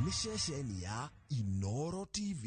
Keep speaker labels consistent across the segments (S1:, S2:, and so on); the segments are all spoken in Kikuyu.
S1: Nĩ ceceni ya Inoro TV.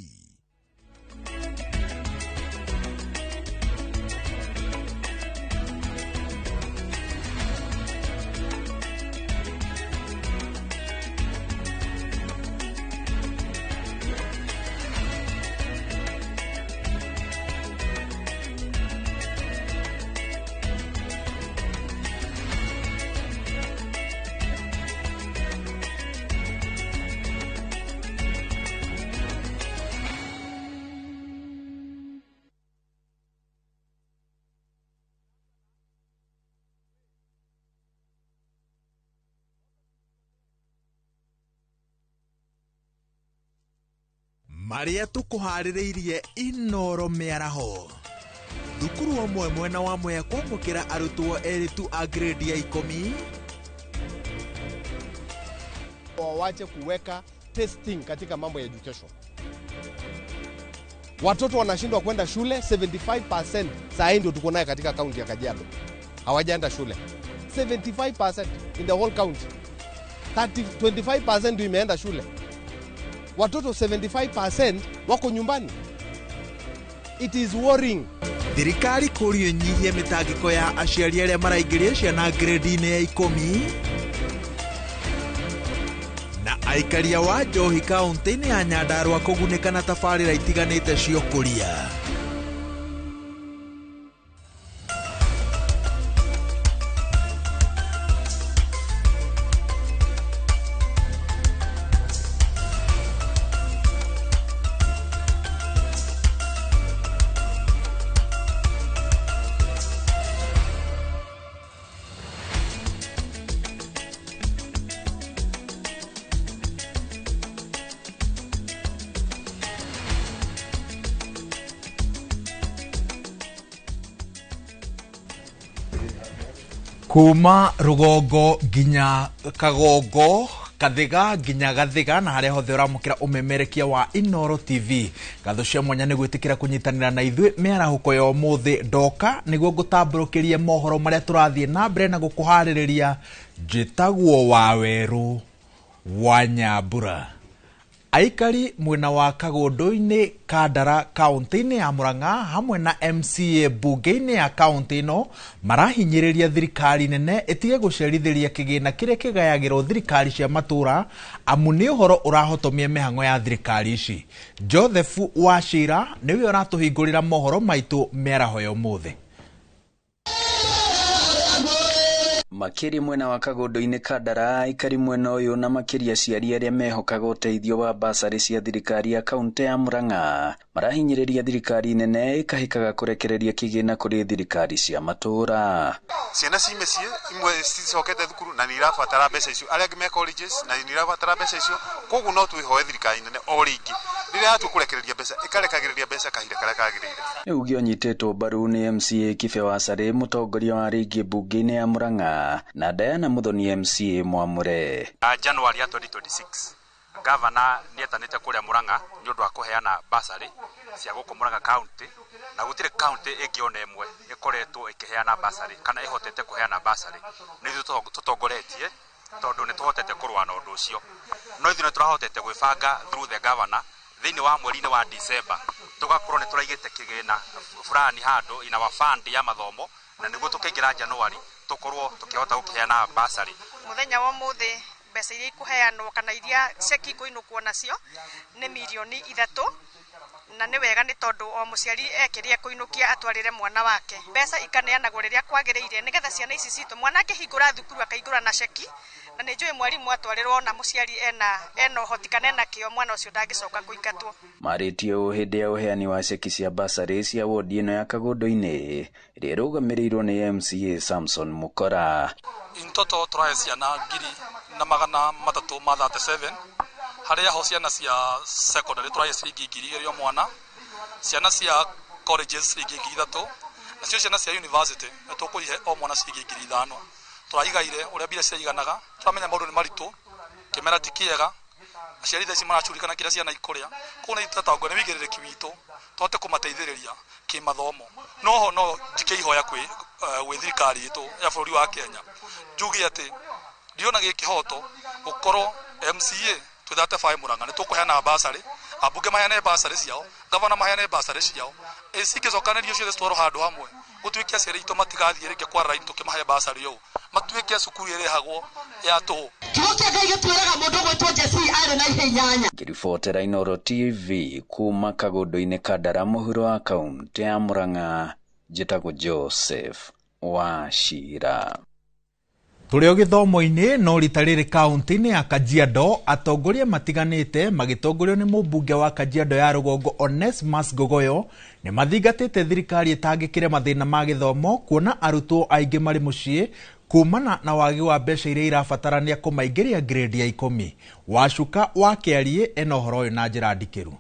S1: Marĩa tũkũharĩrĩirie Inoro mĩaraho. Thukuru ũmwe mwena wa Mwea kwamũkĩra arutwo erĩtu a grade ya 10.
S2: Wawache kuweka testing katika mambo ya education. Watoto wanashindwa kwenda shule 75% saa hii ndio tuko naye katika kaunti ya Kajiado. Hawajaenda shule. 75% in the whole county. 25% ndio imeenda shule. Watoto 75% wako nyumbani. It is worrying.
S1: Thirikari kũrio nyihie mĩtangĩko ya aciari arĩa maraingĩria ciana grade-inĩ ya 10. Na aikaria wa njohi kaunti-inĩ ya Nyandarua kũgunĩka na tabarĩra itiganĩte cia ũkũria. Kuma rũgongo nginya kagongo, kathiga nginya gathiga, na harĩa hothe ũramũkĩra ũmemerekia wa Inoro TV. Ngatho cia mwanya nĩ gwĩtĩkĩra kũnyitanĩra na ithuĩ mĩarahũko ya ũmũthĩ. Ndoka nĩguo ngũtambũrũkĩrie mohoro marĩa tũrathiĩ na mbere na gũkũharĩrĩria. Njĩtagwo Wawerũ wa Nyambura. Aikari mwena wa Kagũndũ-inĩ Kandara kaunti-inĩ ya Murang'a hamwe na MCA mbunge-inĩ ya kaunti ĩno marahinyĩrĩria thirikari nene ĩtige gũcerithĩria kĩgĩna kĩrĩa kĩgayagĩrwo thirikari cia matũra, amu nĩ ũhoro ũrahotomia mĩhang'o ya thirikari ici. Joseph Wachira nĩwe ũratũhingũrĩra mohoro maitũ mĩaraho ya ũmũthĩ.
S3: Makĩria mwena wa Kagũndũ-inĩ Kandara, aikari mwena ũyũ na makĩria aciari arĩa mehokaga ũteithio wa basarĩ cia thirikari ya kaunti ya Murang'a marahinyĩrĩria thirikari nene ĩkahĩkaga kũrekereria kĩgĩna kũrĩ thirikari cia matũra.
S4: Ciana ci mĩciĩ imwe cicokete thukuru na nĩ irabatara mbeca icio, arĩa angĩ me colleges na nĩ irabatara mbeca icio, koguo no twĩhoe thirikari nene o rĩngĩ rĩrĩa yatua kũrekereria mbeca ĩkarekagĩrĩria mbeca kahinda karĩa kagĩrĩire.
S3: Nĩ uge ũnyitĩtwo mbaru nĩ MCA Kibe wa Carĩ, mũtongoria wa rĩngĩ mbunge-inĩ ya Murang'a, na Diana Muthoni MCA Mwamure.
S5: January ya 2026 Governor nĩetanĩte kũrĩa Murang'a nĩ ũndũ wa kũheana basarĩ cia gũkũ Murang'a county, na gũtirĩ county ĩngĩ ona ĩmwe ĩkoretwo ĩkĩheana basarĩ kana ĩhotete kũheana basarĩ. Nĩ ithuĩ tũtongoretie tondũ nĩ tũhotete kũrũa na ũndũ ũcio, no ithuĩ nĩ tũrahotete gwĩbanga through the governor thĩinĩ wa mweri-inĩ wa December tũgakorwo nĩ tũraigĩte kĩgĩna fulani handũ in our fund ya mathomo, na nĩguo tũkĩingĩra January tũkorwo tũkĩhota gũkĩheana basarĩ.
S6: Mũthenya wa ũmũthĩ mbeca iria ikũheanwo kana iria ceki ikũinũkwo nacio nĩ mirioni 3, na nĩ wega nĩ tondũ o mũciari ekĩria kũinũkia atwarĩre mwana wake. Mbeca ikaneanagwo rĩrĩa kwagĩrĩire nĩgetha ciana ici citũ, mwana akĩhingũra thukuru akaingũra na ceki, na nĩ njũĩ mwarimũ atwarĩrwo na mũciari ena ũhoti kana ena kĩo, mwana ũcio ndangĩcoka kũingatwo.
S3: Marĩtie ũũ hĩndĩ ya ũheani wa ceki cia basarĩ cia wodi ĩno ya Kagũndũ-inĩ ĩrĩa ĩrũgamĩrĩirwo nĩ MCA Samson Mukora.
S7: In total tũrahe ciana 1,337, harĩa ho ciana cia secondary tũrahe ciringi 2,000 o mwana, ciana cia colleges ciringi 3,000, nacio ciana cia university nĩ tũkũihe o mwana ciringi 5,000. Tũraigaire ũrĩa mbia ciaiganaga, tũramenya maũndũ nĩ maritũ, kĩmera ti kĩega, aciari thaa ici maracurikana kĩrĩa ciana ikũrĩa, koguo nĩ tũratangwo nĩ wĩigĩrĩrĩki witũ tũhote kũmateithĩrĩria kĩmathomo. Noho no njike ihoya gwĩ thirikari itũ ya bũrũri wa Kenya, njuge atĩ ndĩrona gĩ kĩhoto gũkorwo MCA Twĩ 35 Murang'a nĩ tũkũheana basarĩ, ambunge maheane basarĩ ciao, gavana maheane basarĩ ciao, cingĩcokanĩrio ciothe citwarwo handũ hamwe, gũtuĩke aciari aitũ matigathiĩ rĩngĩ kwara raini tũkĩmahe basarĩ ũũ, matuĩke cukuru ĩrĩhagwo ya tũhũ.
S8: Kiugo kĩa Ngai gĩtwĩraga mũndũ gwĩtwo Jesse arĩ na ihe 8.
S3: Ngĩribotera Inooro TV kuma Kagũndũ-inĩ Kandara mũhuro wa kaũntĩ ya Murang'a, njĩtagwo Joseph Wachira.
S1: Tũrĩ o gĩthomo-inĩ no rita rĩrĩ kaũntĩ-inĩ ya Kajiado, atongoria matiganĩte magĩtongorio nĩ mũmbunge wa Kajiado ya rũgongo Onesmus Ngogoyo nĩ mathingatĩte thirikari ĩtangĩkĩre mathĩna ma gĩthomo kuona arutwo aingĩ marĩ mũciĩ kumana na wagi wa mbeca iria irabatarania kũmaingĩria grade ya 10. Wacuka wa Kĩariĩ ena ũhoro ũyũ na njĩra ndikĩru.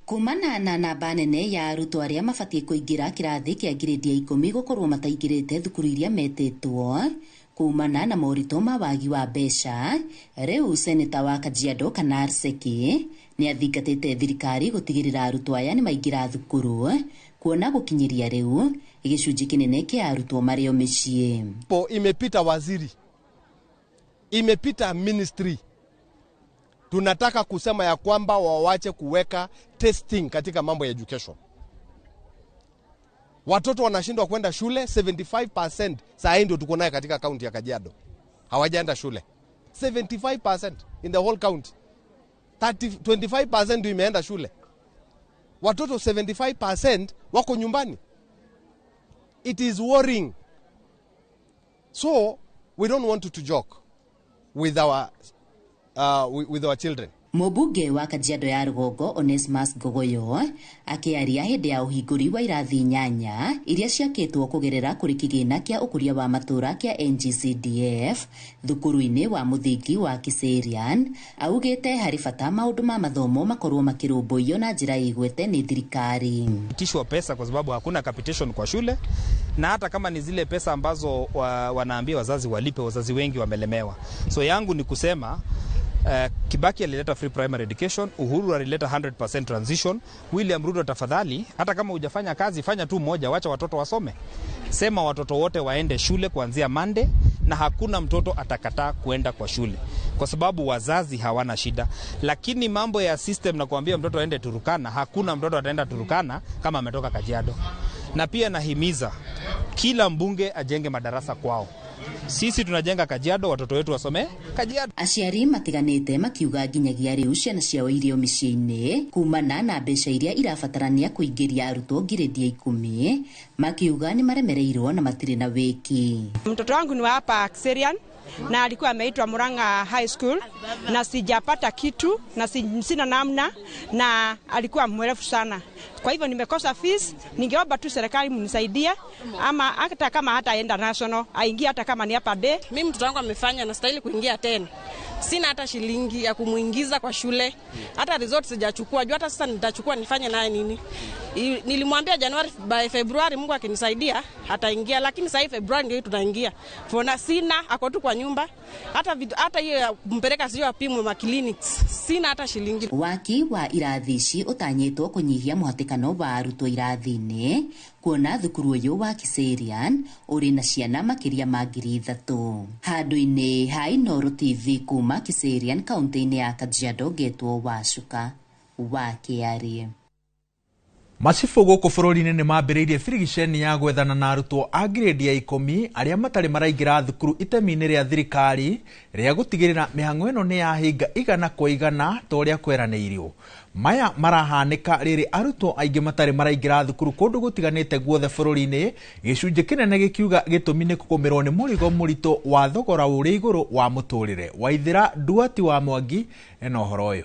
S9: Kumana na namba nene ya arutwo arĩa mabatiĩ kũingĩra kĩrathi kĩa grade ya 10 gũkorwo mataingĩrĩte thukuru iria metĩtwo kumana na moritũ ma wagi wa mbeca, rĩu seneta wa Kajiado Kanar Seki nĩ athingatĩte thirikari gũtigĩrĩra arutwo aya nĩ maingĩra thukuru kuona gũkinyĩria rĩu gĩcunjĩ kĩnene kĩa arutwo marĩ o mĩciĩ.
S2: Imepita waziri, imepita ministry. Tunataka kusema ya kwamba wawache kuweka testing katika mambo ya education. Watoto wanashindwa kwenda shule 75% saa hii ndio tuko naye katika kaunti ya Kajiado. Hawajaenda shule. 75% in the whole county. 25% ndio imeenda shule. Watoto 75% wako nyumbani. It is worrying. So we don't want to joke with our with our children.
S9: Mũmbunge wa Kajiado ya rũgongo Onesmus Ngogoyo akĩaria hĩndĩ ya ũhingũri wa irathi 8 iria ciakĩtwo kũgerera kũrĩ kĩgĩna kĩa ũkũria wa matũũra kĩa NGCDF thukuru-inĩ wa mũthingi wa Kiserian, augĩte harĩ bata maũndũ ma mathomo makorwo makĩrũmbũiyo na njĩra ĩgwete nĩ thirikari.
S10: Itishwa pesa kwa sababu hakuna capitation kwa shule, na hata kama ni zile pesa ambazo wanaambia wazazi walipe, wazazi wengi wamelemewa. So yangu ni kusema Kibaki alileta free primary education, Uhuru alileta 100% transition, William Ruto tafadhali, hata kama hujafanya kazi fanya tu moja, wacha watoto wasome. Sema watoto wote waende shule kuanzia Monday, na hakuna mtoto atakataa kuenda kwa shule kwa sababu wazazi hawana shida. Lakini mambo ya system na kuambia mtoto aende Turukana, hakuna mtoto ataenda Turukana kama ametoka Kajiado. Na pia nahimiza kila mbunge ajenge madarasa kwao. Sisi tunajenga Kajiado, watoto wetu wasome Kajiado.
S9: Aciari matiganĩte makiuga nginyagia rĩu ciana ciao irio mĩciĩ-inĩ kumana na mbeca iria irabatarania kũingĩria arutwo grade ya 10, makiuga nĩ maremereirwo na matirĩ na wĩki.
S11: Mtoto wangu ni wa hapa Kiserian na alikuwa ameitwa Murang'a High School na sijapata kitu na sina namna, na alikuwa mrefu sana. Kwa hivyo nimekosa fees. Ningeomba tu serikali mnisaidie, ama hata kama hataenda national aingie hata kama ni hapa day.
S12: Mimi mtoto wangu amefanya na stahili kuingia tena. Sina hata shilingi ya kumuingiza kwa shule. Hata results sijachukua. Juu hata sasa nitachukua nifanye naye nini? Nilimwambia Januari by February Mungu akinisaidia ataingia, lakini sasa February ndio tunaingia. Fona sina, ako tu kwa nyumba. Hata hiyo kumpeleka sio apimwe ma clinics. Sina hata shilingi.
S9: Waki wa irathi ici utanyĩtwo kũnyihia mũhatĩkano wa arutwo irathi-inĩ kuona thukuru ũyũ wa Kiserian ũrĩ na ciana makĩria ma 3,000. Handũ-inĩ ha Inooro TV kuma Kiserian kaũntĩ-inĩ ya Kajiado, ngetwo Wacuka wa Kĩariĩ.
S1: Macibũ gũkũ bũrũri-inĩ nĩ mambĩrĩirie birigiceni ya gwethana na arutwo a grade ya 10 arĩa matarĩ maraingĩra thukuru itemi-inĩ rĩa thirikari rĩa gũtigĩrĩra mĩhang'o ĩno nĩ yahinga 100 kwa 100 ta ũrĩa kweranĩirio. Maya marahanĩka rĩrĩ arutwo aingĩ matarĩ maraingĩra thukuru kũndũ gũtiganĩte guothe bũrũri-inĩ, gĩcunjĩ kĩnene gĩkiuga gĩtũmi nĩ kũgũmĩrwo nĩ mũrigo mũritũ wa thogora ũrĩ igũrũ wa mũtũrĩre. Waithĩra Nduati wa Mwangi ena ũhoro ũyũ.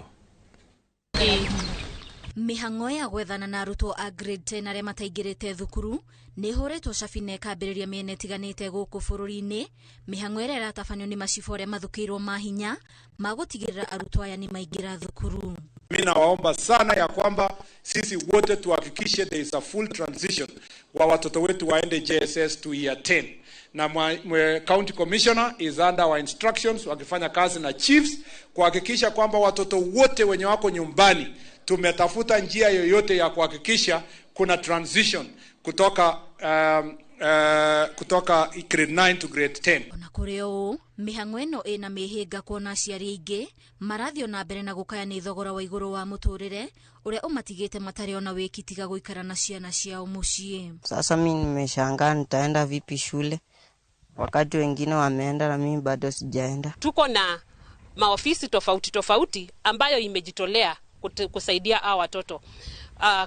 S13: Mĩhang'o ya gwethana na arutwo a grade 10 arĩa mataingĩrĩte thukuru nĩ ĩhũrĩtwo cabi na ĩkambĩrĩria mĩena ĩtiganĩte gũkũ bũrũri-inĩ. Mĩhang'o ĩrĩa ĩratabanio nĩ macibũ arĩa mathũkĩirwo mahinya ma gũtigĩrĩra arutwo aya nĩ maingĩra thukuru.
S14: Mimi nawaomba sana ya kwamba sisi wote tuhakikishe there is a full transition wa watoto wetu waende JSS to year 10. Na county commissioner is under our instructions wakifanya kazi na chiefs kuhakikisha kwamba watoto wote wenye wako nyumbani tumetafuta njia yoyote ya kuhakikisha kuna transition kutoka kutoka grade 9 to grade 10.
S13: Ona kũrĩ ũũ, mĩhang'o ĩno ĩna mĩhĩnga kuona aciari aingĩ marathiĩ na mbere na gũkaya nĩ thogora wa igũrũ wa mũtũrĩre ũrĩa ũmatigĩte matarĩ ona wĩki tiga gũikara na ciana ciao mũciĩ.
S15: Sasa mi nimeshangaa nitaenda vipi shule wakati wengine wameenda na mimi bado sijaenda.
S16: Tuko na maofisi tofauti tofauti ambayo imejitolea kusaidia hawa watoto.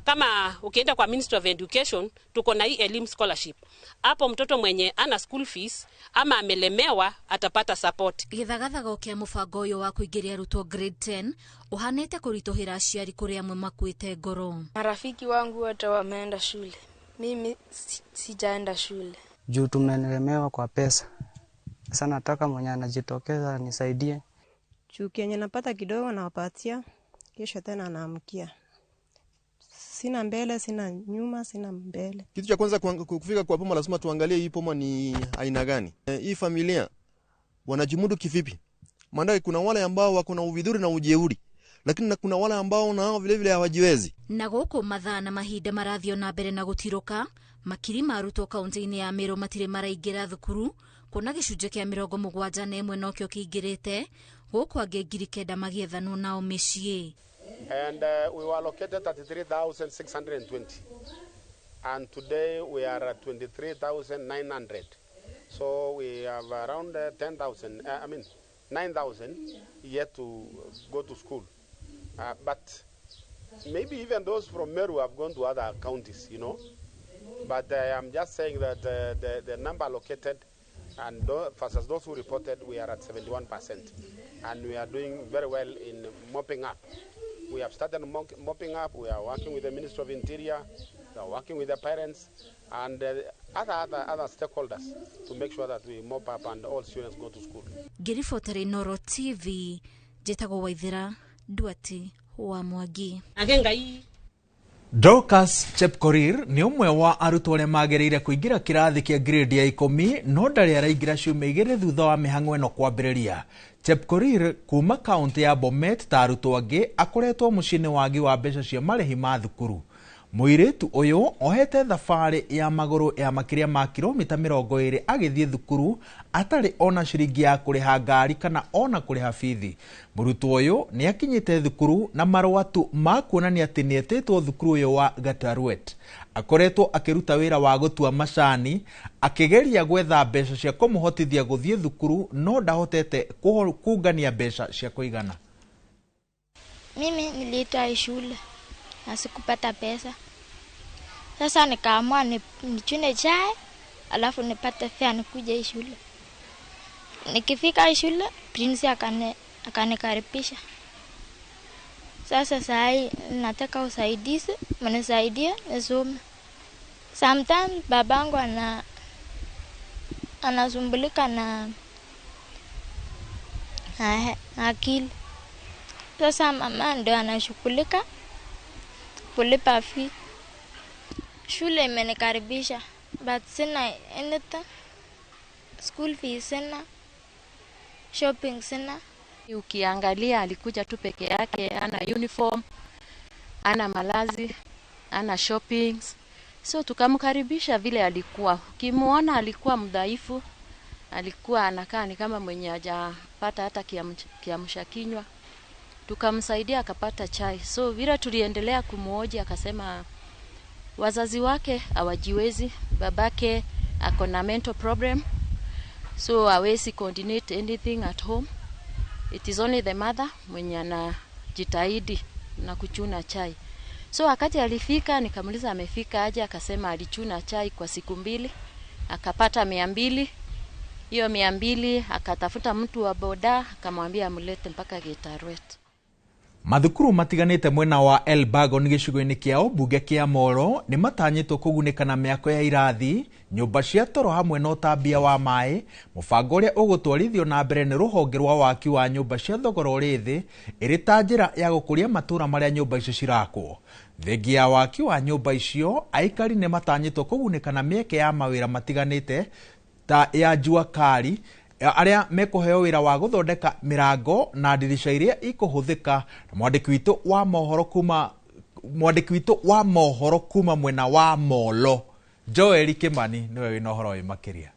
S16: Kama ukienda kwa Ministry of Education, tuko na hii elimu scholarship. Hapo mtoto mwenye ana school fees ama amelemewa atapata support.
S13: Gĩthagathago kĩa mũbango ũyũ wa kũingĩria arutwo grade 10 ũhanĩte kũritũhĩra aciari kũrĩ amwe makuĩte ngoro.
S17: Marafiki wangu wote wameenda shule, mimi sijaenda shule.
S18: Juu tumelemewa kwa pesa. Sasa nataka mwenye anajitokeza nisaidie.
S19: Juu kenye napata kidogo nawapatia, kesho tena naamkia. Sina mbele, sina nyuma, sina mbele.
S20: Kitu cha kwanza kufika kwa poma lazima tuangalie hii poma ni aina gani. Hii familia wanajimudu kivipi? Maana kuna wale ambao wako na uvidhuri na ujeuri, lakini kuna wale ambao nao vile vile hawajiwezi.
S13: Na gũkũ mathaa na mahinda marathiĩ na mbere na gũtirũka, makiri ma arutwo kaunti-inĩ ya Meru matirĩ maraingĩra thukuru, kuona gĩcunjĩ kĩa 71 nokĩo kĩingĩrĩte, gũkũ angĩ 9,000 magĩethanwo nao mĩciĩ.
S21: And we were allocated 33,620, and today we are at 23,900. So we have around 9,000 yet to go to school. But maybe even those from Meru have gone to other counties, you know. But I am just saying that the number allocated and versus those who reported, we are at 71%, and we are doing very well in mopping up. We have started mopping up. We are working with the Ministry of Interior, we are working with the parents and other stakeholders to make sure that we mop up and all students go to school.
S13: Ngĩribotera Inooro TV, njĩtagwo Waithera Nduati wa Mwangi.
S1: Dorcas Chepkorir nĩ ũmwe wa arutwo arĩa magĩrĩire kũingĩra kĩrathi kĩa grade ya 10 no ndarĩ araingĩra ciumia 2 thutha wa mĩhang'o ĩno kwambĩrĩria. Chepkorir kuma kaunti ya Bomet ta arutwo angĩ akoretwo mũciĩ-inĩ wagi wa mbeca cia marĩhi ma thukuru. Mũirĩtu ũyũ ohete thabarĩ ya magũrũ ya makĩria ma kilomita 20 agĩthiĩ thukuru atarĩ ona ciringi ya kũrĩha ngari kana ona kũrĩha bithi. Mũrutwo ũyũ nĩ akinyĩte thukuru na marũa tu ma kuonania atĩ nĩ etĩtwo thukuru ũyũ wa Gataruet. Akoretwo akĩruta wĩra wa gũtua macani akĩgeria gwetha mbeca cia kũmũhotithia gũthiĩ thukuru no ndahotete kũngania mbeca cia kũigana.
S17: Mimi niliitwa shule na sikupata pesa. Sasa nikaamua nichune chai alafu nipate fare nikuje shule. Nikifika shule prince akanikaribisha. Sasa sai nataka usaidizi, mnisaidie nisome. Sometimes babangu anasumbulika na akili. Sasa mama ndo anashughulika kulipa fee. Shule imenikaribisha but sina anything. School fees sina, shopping sina.
S22: Ukiangalia alikuja tu peke yake, ana uniform, ana malazi, ana shoppings. So tukamkaribisha vile alikuwa. Ukimuona alikuwa mdhaifu, alikuwa anakaa ni kama mwenye hajapata hata kiamsha kinywa. Tukamsaidia akapata chai. So vile tuliendelea kumuoji akasema wazazi wake hawajiwezi, babake ako na mental problem, so hawezi coordinate anything at home. It is only the mother mwenye anajitahidi na kuchuna chai. So wakati alifika nikamuuliza amefika aje, akasema alichuna chai kwa siku 2, akapata 200. Hiyo 200 akatafuta mtu wa boda akamwambia amlete mpaka Gitaruet.
S1: Mathukuru matiganĩte mwena wa Elbagon gĩcigo-inĩ kĩa ũmbunge kĩa Molo nĩ matanyĩtwo kũgunĩka na mĩako ya irathi, nyũmba cia toro hamwe na ũtambia wa maĩ, mũbango ũrĩa ũgũtwarithio na mbere nĩ rũhonge rwa waki wa nyũmba cia thogora ũrĩ thĩ ĩrĩ ta njĩra ya gũkũria matũũra marĩa nyũmba icio cirakwo. Thengia ya waki wa nyũmba icio, aikari nĩ matanyĩtwo kũgunĩka na mĩeke ya mawĩra matiganĩte ta ya jua kali arĩa mekũheo wĩra wa gũthondeka mĩrango na ndirica iria ikũhũthĩka. Na mwandĩki witũ wa mohoro kuma mwena wa Molo Joel Kimani niwe wina uhoro wi makiria.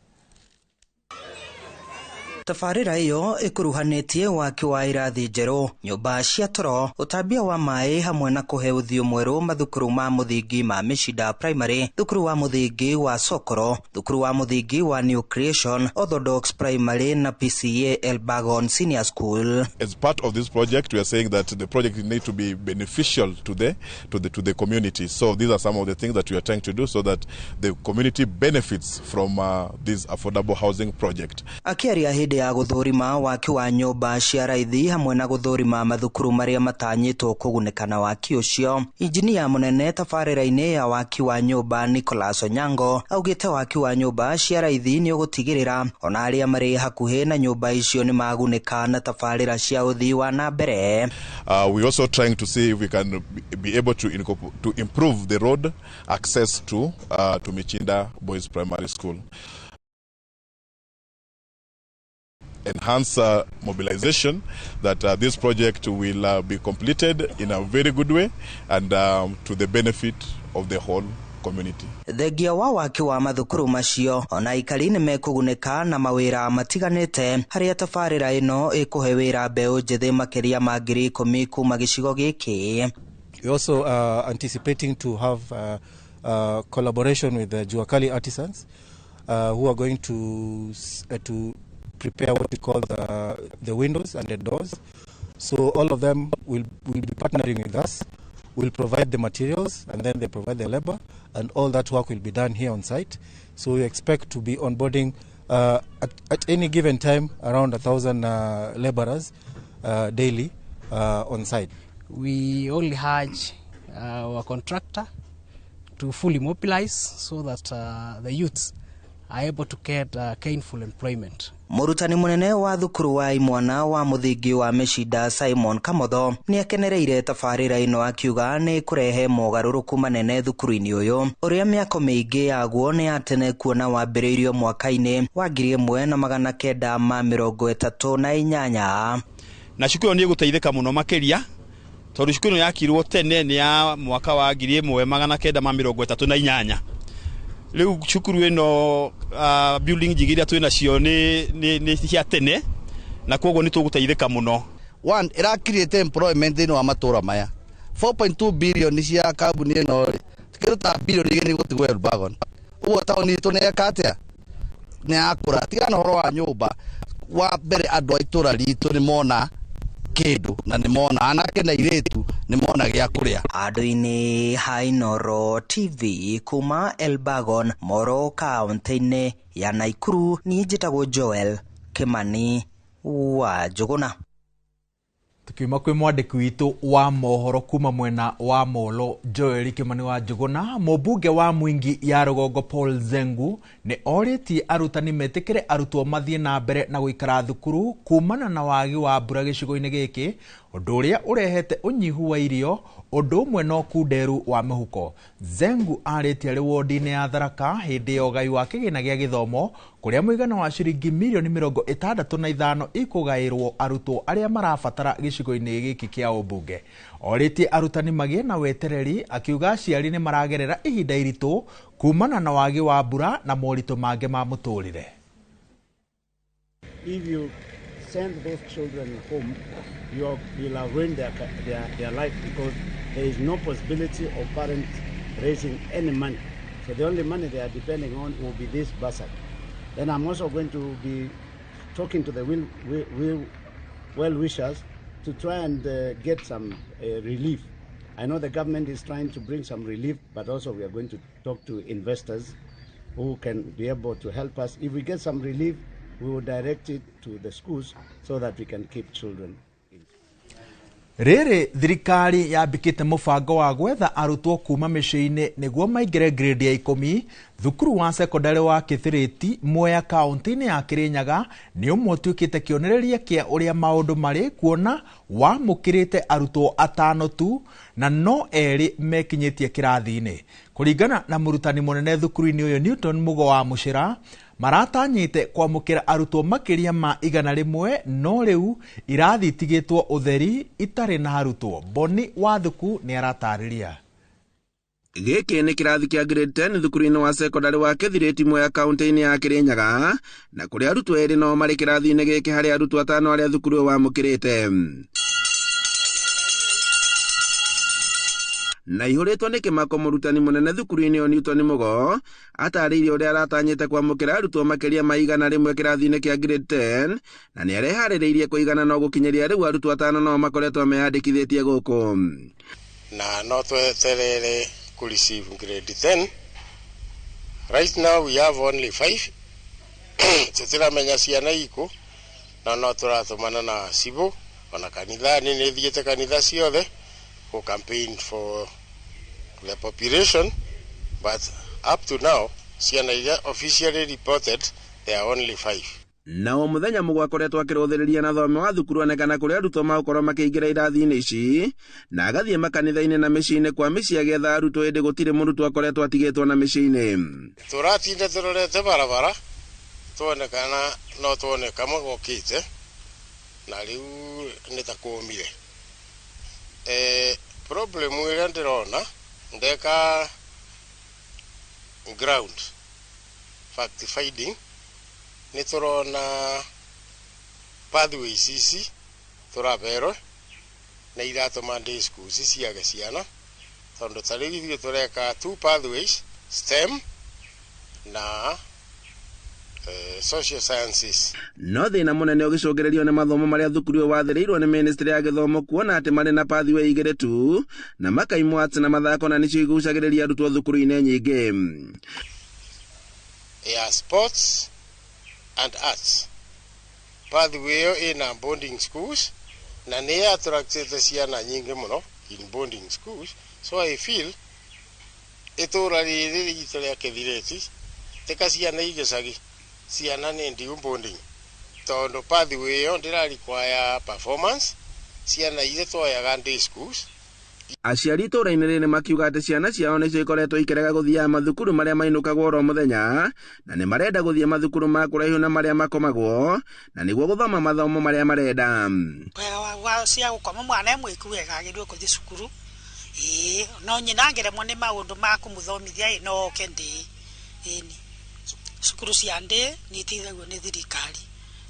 S4: Tabarĩra ĩyo ĩkuruhanĩtie waki wa irathi njerũ, nyũmba cia toro, ũtambia wa maĩ hamwe na kũhe ũthiũ mwerũ mathukuru ma mũthingi ma Mĩcinda Primary, thukuru wa mũthingi wa Sokoro, thukuru wa mũthingi wa New Creation, Orthodox Primary na PCA Elbagon Senior School.
S5: As part of this project, we are saying that the project needs to be beneficial to the community. So these are some of the things that we are trying to do so that the community benefits from this affordable housing project.
S4: Akĩaria hĩndĩ ya gũthũrima waki wa nyũmba cia raithi hamwe na gũthũrima mathukuru marĩa matanyĩtwo kũgunĩka na waki ũcio, injinia mũnene tabarĩra-inĩ ya waki wa nyũmba Nicholas Onyango augĩte waki wa nyũmba cia raithi nĩ ũgũtigĩrĩra ona arĩa marĩ hakuhĩ na nyũmba icio nĩ magunĩka na tabarĩra cia ũthii wa na mbere.
S5: We also trying to see if we can be able to improve the road access to Michinda Boys Primary School. Enhance mobilization that this project will be completed in a very good way and to the benefit of the whole community.
S4: Thengia wa waki wa mathukuru macio ona aikari nĩ mekũgunĩka na mawĩra matiganĩte harĩa tabarĩra ĩno ĩkũhe wĩra mbeũ njĩthĩ makĩria ma 10,000 kuma gĩcigo gĩkĩ.
S23: We also anticipating to have collaboration with the Juakali artisans who are going to prepare what we call the windows and the doors. So all of them will be partnering with us. We'll provide the materials and then they provide the labor, and all that work will be done here on site. So we expect to be onboarding at any given time around 1,000 laborers daily on site.
S24: We only urge our contractor to fully mobilize so that the youths are able to get gainful employment.
S4: Mũrutani mũnene wa thukuru wa imwana wa mũthingi wa Mĩcinda Simon Kamotho nĩ akenereire tabarĩra ĩno akiuga nĩ kũrehe mogarũrũku manene thukuru-inĩ ũyũ ũrĩa mĩako mĩingĩ yaguo nĩ ya tene kuona wambĩrĩirio mwaka-inĩ wa 1938.
S25: Na cukuru ĩyo nĩ ĩgũteithĩka mũno makĩria tondũ cukuru ĩno yakirwo tene nĩ ya mwaka wa 1938. Rĩu cukuru ĩno building njigĩ iria twĩ nacio nĩ cia tene na koguo nĩ tũgũteithĩka mũno.
S26: One, ĩra create employment thĩinĩ wa matũra maya. 4.2 billion cia kambuni ĩno rĩ, kĩndũ ta bilioni 2 nĩ gũtigwo Elbagon. Ũguo taũni itũ nĩ yeka atĩa? Nĩ yakũra. Tigana ũhoro wa nyũmba, wa mbere andũ a itũra ritũ nĩ mona kĩndũ na nĩ mona anake na airĩtu nĩ mona gĩa kũrĩa.
S4: Andũ-inĩ ha Inooro TV kuma Elbagon, Moro kaunti-inĩ ya Naikuru, niĩ njĩtagwo Joel Kimani wa Njũgũna.
S1: Tukiuma kwĩ mwandĩki witũ wa mohoro kuma mwena wa Molo Joel Kimani wa Njũgũna, mũmbunge wa Mwingi ya Rũgongo Paul Zengu nĩ orĩtie arutani metĩkĩre arutwo mathiĩ na mbere na gũikara thukuru kumana na wagi wa mbura gĩcigo-inĩ gĩkĩ, ũndũ ũrĩa ũrehete ũnyihu wa irio ũndũ ũmwe na ũkunderu wa mĩhuko. Zengu arĩtie arĩ wodi-inĩ ya Tharaka hĩndĩ ya ũgai wa kĩgĩna gĩa gĩthomo kũrĩa mũigana wa ciringi mirioni 65 ikũgaĩrwo arutwo arĩa marabatara gĩcigo-inĩ gĩkĩ kĩa ũmbunge. Orĩtie arutani magĩe na wetereri akiuga aciari nĩ maragerera ihinda iritũ kumana na wagi wa mbura na moritũ mangĩ ma mũtũrĩre.
S27: If you send those children home, you will have ruined their life because there is no possibility of parents raising any money. So the only money they are depending on will be this bursary. Then I'm also going to be talking to the well-wishers to try and get some relief. I know the government is trying to bring some relief, but also we are going to talk to investors who can be able to help us. If we get some relief, we will direct it to the schools so that we can keep children.
S1: Rĩrĩ thirikari yambĩkĩte mũbango wa gwetha arutwo kuma mĩciĩ-inĩ nĩguo maingĩre grade ya 10 thukuru wa sekondari wa Kĩthĩrĩti Mwea kaunti-inĩ ya Kĩrĩnyaga nĩ ũmwe ũtuĩkĩte kĩonereria kĩa ũrĩa maũndũ marĩ kuona wamũkĩrĩte arutwo 5 tu na no 2 mekinyĩtie kĩrathi-inĩ. Kũringana na mũrutani mũnene thukuru-inĩ ũyũ Newton Mugo wa Mũcĩra, maratanyĩte kwamũkĩra arutwo makĩria ma 100 no rĩu irathi itigĩtwo ũtheri itarĩ na arutwo. Boni Wathuku nĩ aratarĩria.
S2: Gĩkĩ nĩ kĩrathi kĩa grade 10 thukuru-inĩ wa secondary wa Kĩthirĩti Mwea kaunti-inĩ ya Kĩrĩnyaga, na kũrĩa arutwo erĩ no marĩ kĩrathi-inĩ gĩkĩ harĩ arutwo atano arĩa thukuru ũyũ wamũkĩrĩte. Na ihũrĩtwo nĩ kĩmako mũrutani mũnene thukuru-inĩ ũyũ Newton Mũgo atarĩirie ũrĩa aratanyĩte kwamũkĩra arutwo makĩria ma 100 kĩrathi-inĩ kĩa grade 10 na nĩ areharĩrĩirie kũigana no gũkinyĩria rĩu arutwo atano no makoretwo meyandĩkithĩtie gũkũ.
S3: Na no tweterere ku receive grade 10. Right now we have only 5. Tũtiramenya ciana iku na no tũratũmana na cibũ ona kanitha-inĩ nĩ thiĩte kanitha ciothe ku campaign for the population, but up to now ciana iria officially reported there are only 5.
S2: Na o mũthenya Mũgo akoretwo akĩrũthĩrĩria na thome wa thukuru onekana kũrĩa arutwo magũkorwo makĩingĩra irathi-inĩ ici na agathiĩ makanitha-inĩ na mĩciĩ-inĩ kwa mĩciĩ agĩetha arutwo ĩndĩ gũtirĩ mũrutwo akoretwo atigĩtwo na mĩciĩ-inĩ.
S3: Tũratinda tũrorete barabara tuone kana no tuone kamwe gokĩte na rĩu nĩ ta kũmire. Problem ĩrĩa ndĩrona ndeka ground fact finding nĩ tũrona pathways ici tũraberwo na iratũma day schools ciage ciana tondũ ta rĩu ithuĩ tũreka 2 pathways, STEM na social sciences.
S2: No thĩna mũnene ũgĩcũngĩrĩrio nĩ mathomo marĩa thukuru ũyũ wathĩrĩirwo nĩ ministry ya gĩthomo kuona atĩ marĩ na pathway igĩrĩ tu na makaimwo arts na mathako na nĩcio igucagĩrĩria arutwo thukuru-inĩ nyingĩ.
S3: Ya sports and arts pathway ĩyo ĩna boarding schools na nĩ attractĩte ciana nyingĩ mũno in boarding schools, so I feel itũra rĩrĩ ritũ rĩa Kĩthirĩti tika ciana igĩcagi ciana nĩ ndiu boarding tondũ pathway ĩyo ndĩra require performance ciana iria twoyaga day schools.
S2: Aciari itũra-inĩ rĩrĩ makiuga atĩ ciana ciao nĩcio ikoretwo ikĩrega gũthiaga mathukuru marĩa mainũkagwo oro mũthenya na nĩ marenda gũthiĩ mathukuru ma kũraihu na marĩa makomagwo na nĩguo gũthoma mathomo marĩa marenda.
S6: Wega wa cia gũkoma mwana e mwĩku wega agĩrĩirwo gũthiĩ cukuru ĩĩ no nyina angĩremwo nĩ maũndũ ma kũmũthomithia ĩ no oke ndĩ ĩni cukuru cia ndĩ nĩ iteithagio nĩ thirikari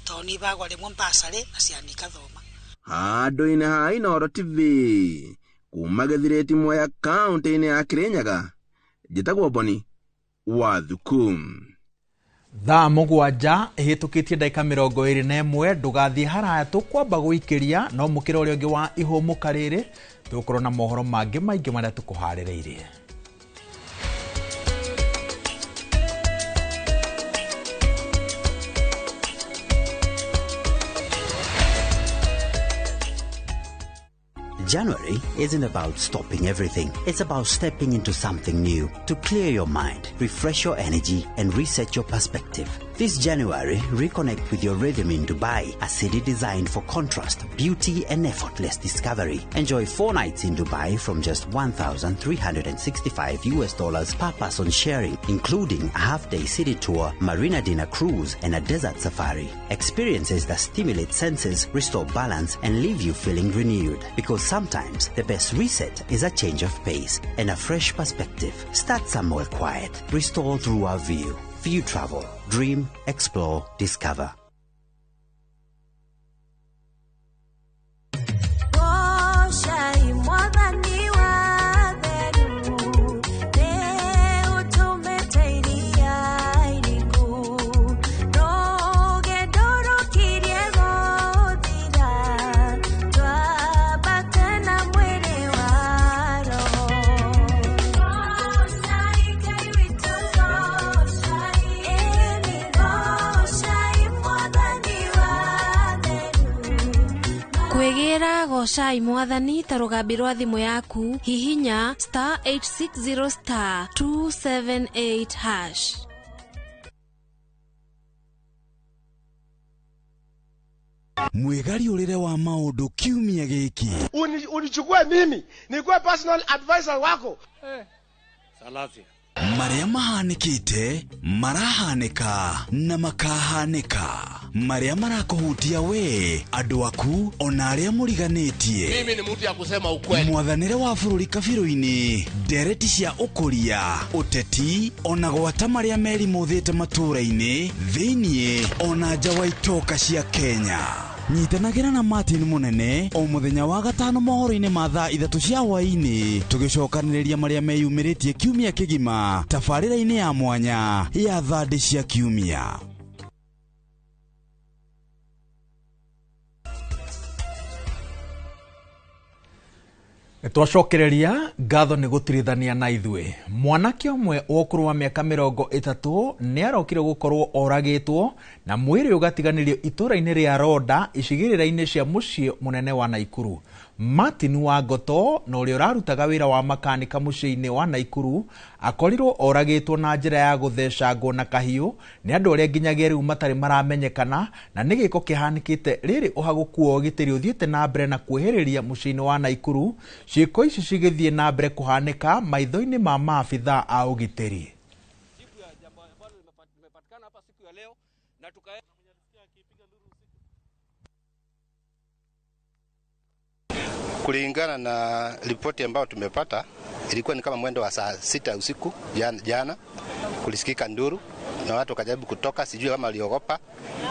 S6: tondũ nĩ ibagwo rĩmwe bursary na ciana ikathoma.
S2: Handũ-inĩ ha Inooro TV kuma Gĩthirĩti Mwea kaunti-inĩ ya Kĩrĩnyaga njĩtagwo Boni wa Thuku.
S1: Thaa 7 ĩhĩtũkĩtie ndagĩka 21 ndũgathiĩ haraya tũkwamba gũikĩria no mũkĩra ũrĩa ũngĩ wa ihũmũka rĩrĩ tũgũkorwo na mohoro mangĩ maingĩ marĩa tũkũharĩrĩirie.
S7: January isn't about stopping everything. It's about stepping into something new to clear your mind, refresh your energy, and reset your perspective. This January, reconnect with your rhythm in Dubai, a city designed for contrast, beauty, and effortless discovery. Enjoy 4 nights in Dubai from just $1,365 per person sharing, including a half-day city tour, marina dinner cruise, and a desert safari. Experiences that stimulate senses, restore balance, and leave you feeling renewed. Because sometimes the best reset is a change of pace and a fresh perspective. Start somewhere quiet. Restore through our view. View Travel. Dream, explore, discover.
S8: Kwĩgĩra gocai mwathani ta rũgambi rwa thimũ yaku hihinya *860*278#.
S10: Mwĩgariũrĩre wa maũndũ kiumia gĩkĩ.
S11: Unichukue mimi nikuwe personal advisor wako.
S10: Salasia. Marĩa mahanĩkĩte marahanĩka na makahanĩka. Marĩa marakũhutia we, andũ aku, ona arĩa mũriganĩtie.
S9: Mimi ni mtu ya kusema ukweli.
S10: Mwathanĩre wa bũrũri kabirũ-inĩ, ndereti cia ũkũria, ũteti, ona gwata marĩa merimũthĩte matũũra-inĩ, thĩiniĩ, ona nja wa itoka cia Kenya. Nyitanagĩra na Martin Munene o mũthenya wa gatano mohoro-inĩ ma thaa 3 cia hwaĩ-inĩ, tũgĩcokanĩrĩria marĩa meyumĩrĩtie kiumia kĩgima tabarĩra-inĩ ya mwanya ya thandĩ cia kiumia.
S1: Twacokereria ngatho nĩ gũtirithania na ithuĩ. Mwanake ũmwe wa ũkũrũ wa mĩaka 30 nĩ arokire gũkorwo oragĩtwo na mwĩrĩ ũgatiganĩrio itũũra-inĩ rĩa Ronda icigĩrĩra-inĩ cia mũciĩ mũnene wa Naikuru. Martin wa Ngoto na ũrĩa ũrarutaga wĩra wa makanika mũciĩ-inĩ wa Naikuru akorirwo oragĩtwo na njĩra ya gũthecangwo na kahiũ nĩ andũ arĩa nginyagia rĩu matarĩ maramenyekana, na nĩ gĩko kĩhanĩkĩte rĩrĩ ũhagũku wa ũgitĩri ũthiĩte na mbere na kwĩhĩrĩria mũciĩ-inĩ wa Naikuru. Ciĩko ici cigĩthiĩ na mbere kũhanĩka maitho-inĩ ma maabithaa a ũgitĩri.
S12: Kulingana na ripoti ambayo tumepata, ilikuwa ni kama mwendo wa saa 6 usiku jana, kulisikika nduru na watu wakajaribu kutoka, sijui kama waliogopa.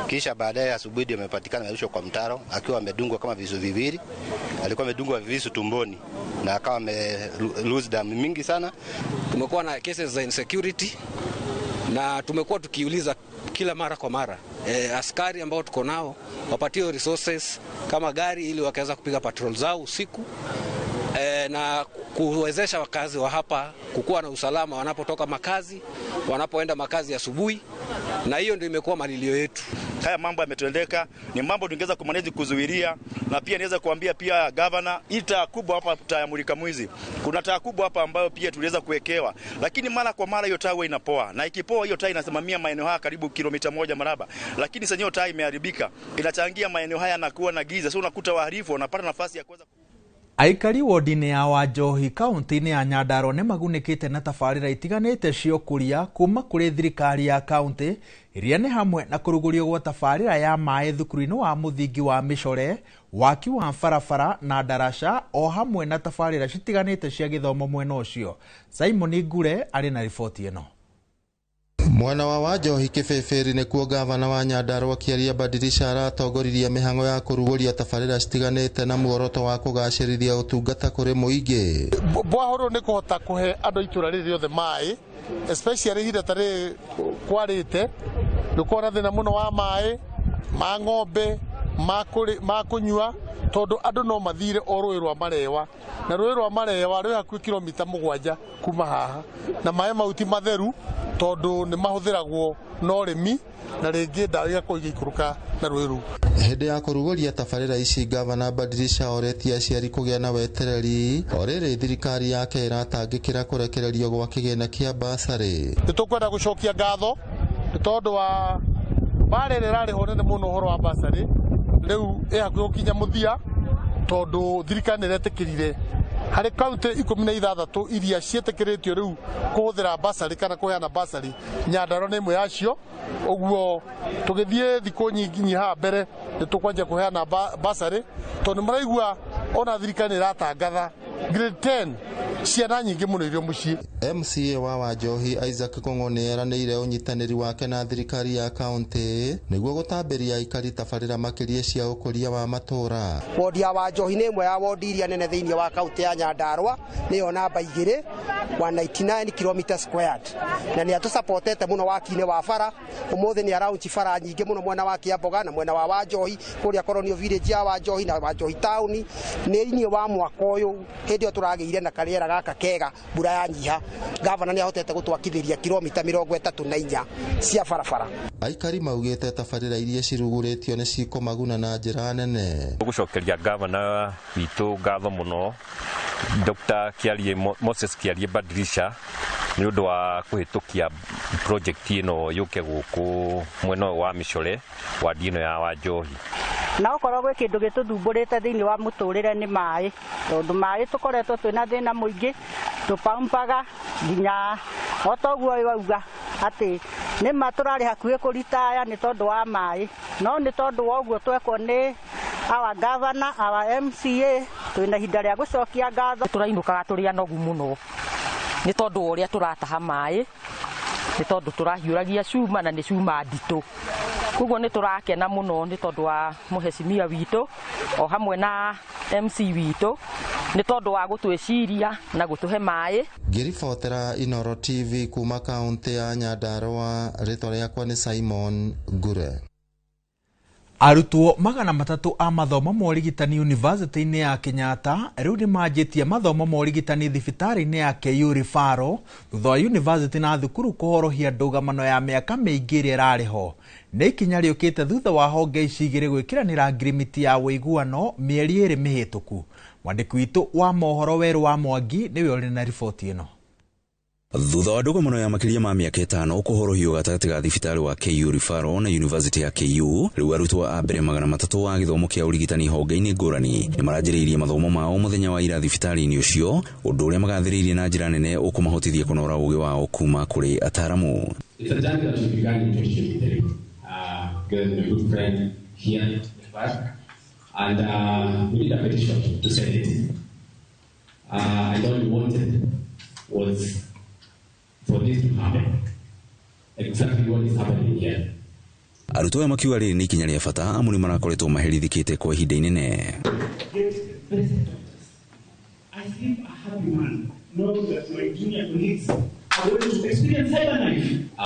S12: Kisha baadaye asubuhi ndio amepatikana amerushwa kwa mtaro akiwa amedungwa kama visu viwili. Alikuwa amedungwa visu tumboni na akawa ame lose damu mingi sana.
S14: Tumekuwa na cases za insecurity na tumekuwa tukiuliza kila mara kwa mara askari ambao tuko nao wapatiwe resources kama gari ili wakaweza kupiga patrol zao usiku, na kuwezesha wakazi wa hapa kukuwa na usalama wanapotoka makazi, wanapoenda makazi asubuhi, na hiyo ndio imekuwa malilio yetu.
S25: Haya mambo yametendeka, ni mambo tungeweza kumanage kuzuilia, na pia niweza kuambia pia governor, ita kubwa hapa taa ya mulika mwizi. Kuna taa kubwa hapa ambayo pia tuliweza kuwekewa, lakini mara kwa mara hiyo taa huwa inapoa, na ikipoa hiyo taa inasimamia maeneo haya karibu kilomita 1 mraba. Lakini sasa hiyo taa imeharibika, inachangia maeneo haya na kuwa na giza. So unakuta wahalifu wanapata nafasi ya kuweza.
S1: Aikari wodi-inĩ ya Wanjohi kaunti-inĩ ya Nyandarua nĩ magunĩkĩte na tabarĩra itiganĩte cia ũkũria kuma kũrĩ thirikari ya kaunti, iria nĩ hamwe na kũrugũrio gwa tabarĩra ya maĩ thukuru-inĩ wa mũthingi wa Mĩcore, waki wa barabara na ndaraca, o hamwe na tabarĩra citiganĩte cia gĩthomo mwena ũcio. Simon Ngure arĩ na riboti ĩno.
S15: Mwena wa Wanjohi Kĩbĩbĩri nĩkuo gavana wa Nyandarua Kĩaria Badirisha aratongoririe mĩhang'o ya kũrugũria tabarĩra citiganĩte na muoroto wa kũgacĩrithia ũtungata kũrĩ mũingĩ.
S11: Bwahoro nĩ kũhota kũhe andũ itũra rĩrĩ rĩothe maĩ, especially ihinda ta rĩrĩ kwarĩte, nĩũkoragwo na thĩna mũno wa maĩ ma ng'ombe, ma kũnyua, tondũ andũ no mathire o rũĩ rwa Marewa, na rũĩ rwa Marewa rwĩ hakuhĩ kilomita 7 kuma haha, na maĩ mau ti matheru tondũ nĩ mahũthĩragwo na ũrĩmi na rĩngĩ ndawa igakorwo igĩikũrũka na rũĩ rũu.
S15: Hĩndĩ ya kũrugũria tabarĩra ici, gavana Badirisha oretie aciari kũgĩa na wetereri o rĩrĩ thirikari yake ĩratangĩkĩra kũrekererio gwa kĩgĩna kĩa basarĩ.
S11: Nĩ tũkwenda gũcokia ngatho nĩ tondũ wa mbara ĩrĩa ĩrarĩho nene mũno ũhoro wa basarĩ, rĩu ĩ hakuhĩ gũkinya mũthia tondũ thirikari nĩ ĩretĩkĩrire harĩ kaunti 16 iria ciĩtĩkĩrĩtio rĩu kũhũthĩra basarĩ kana kũheana basarĩ, Nyandarua nĩ ĩmwe yacio. Ũguo tũgĩthiĩ thikũ nyingĩ haha mbere nĩ tũkwanjia kũheana basarĩ tondũ nĩ maraigua ona thirikari nĩ ĩratangatha grade 10 ciana nyingĩ mũno irio mũciĩ.
S15: MCA wa Wanjohi Isaac Kong'o nĩ eranĩire ũnyitanĩri wake na thirikari ya kaunti nĩguo gũtambĩria aikari tabarĩra makĩria cia ũkũria wa matũũra.
S16: Wodi ya Wanjohi nĩ ĩmwe ya wodi iria nene thĩinĩ wa kaunti ya Nyandarua, nĩyo namba 2, 199 km squared, na nĩ atũsapotete mũno waki-inĩ wa bara. Ũmũthĩ nĩ araunchi bara nyingĩ mũno mwena wa Kĩamboga na mwena wa Wanjohi kũrĩa Colonial Village ya Wanjohi na Wanjohi town. Nĩ wa mwaka ũyũ hĩndĩ ĩyo tũragĩire na karĩera gaka kega, mbura yanyiha, gavana nĩ ahotete gũtwakithĩria kilomita 34 cia barabara.
S15: Aikari maugĩte tabarĩra iria cirugũrĩtio nĩ cikũmaguna na njĩra nene.
S18: Gũcokeria gavana witũ ngatho mũno Dr. Kiarie Moses Kiarie Badirisha nĩ ũndũ wa kũhĩtũkia project ĩno yũke gũkũ mwena wa Mĩcore wadi ĩno ya Wanjohi.
S19: Na okorwo gwĩ kĩndũ gĩtũthumbũrĩte thĩinĩ wa mũtũrĩre nĩ maĩ, tondũ maĩ tũkoretwo twĩna thĩna mũingĩ, tũpampaga nginya o toguo wauga Atĩ nĩ ma tũrarĩ hakuhĩ kũritaya nĩ tondũ wa maĩ, no nĩ tondũ wa ũguo twekwo nĩ our governor, our MCA, twĩna ihinda rĩa gũcokia ngatho.
S5: Tũrainũkaga tũrĩ anogu mũno nĩ tondũ wa ũrĩa tũrataha maĩ, nĩ tondũ tũrahiũragia cuma na nĩ cuma nditũ. Koguo nĩ tũrakena mũno nĩ tondũ wa mũhecimia witũ o hamwe na MC witũ nĩ tondũ wa gũtwĩciria na gũtũhe maĩ.
S15: Ngĩribotera Inooro TV kuma kaunti ya Nyandarua, rĩtwa rĩakwa nĩ Simon Ngure.
S1: Arutwo 300 a mathomo ma ũrigitani University-inĩ ya Kenyatta rĩu nĩ manjĩtie mathomo ma ũrigitani thibitarĩ-inĩ ya KU Referral thutha wa university na thukuru kũhorohia ndũgamano ya mĩaka mĩingĩ ĩrĩa ĩrarĩ ho. Nĩ ikinya rĩũkĩte thutha wa honge ici igĩrĩ gwĩkĩranĩra ngirimiti ya ũiguano mĩeri 2 mĩhĩtũku. Mwandĩki witũ wa mohoro Werũ wa Mwangi nĩwe ũrĩ na riboti ĩno.
S9: Thutha wa ndũgamano ya makĩria ma mĩaka 5 kũhorohio gatagatĩ ga thibitarĩ wa KU Referral na University ya KU, rĩu arutwo a mbere 300 a gĩthomo kĩa ũrigitani honge-inĩ ngũrani nĩ maranjĩrĩirie mathomo mao mũthenya wa ira thibitarĩ-inĩ ũcio, ũndũ ũrĩa magathĩrĩirie na njĩra nene ũkũmahotithia kũnora ũgĩ wao kuma kũrĩ ataaramu.
S13: It's a journey that we began in 2023 with a good friend here in the back, and we did a petition to send it. And all we wanted was for this to happen, exactly what is happening here.
S9: Arutwo aya makiuga rĩrĩ nĩ ikinya rĩa bata amu nĩ marakoretwo maherithĩkĩte kwa ihinda inene.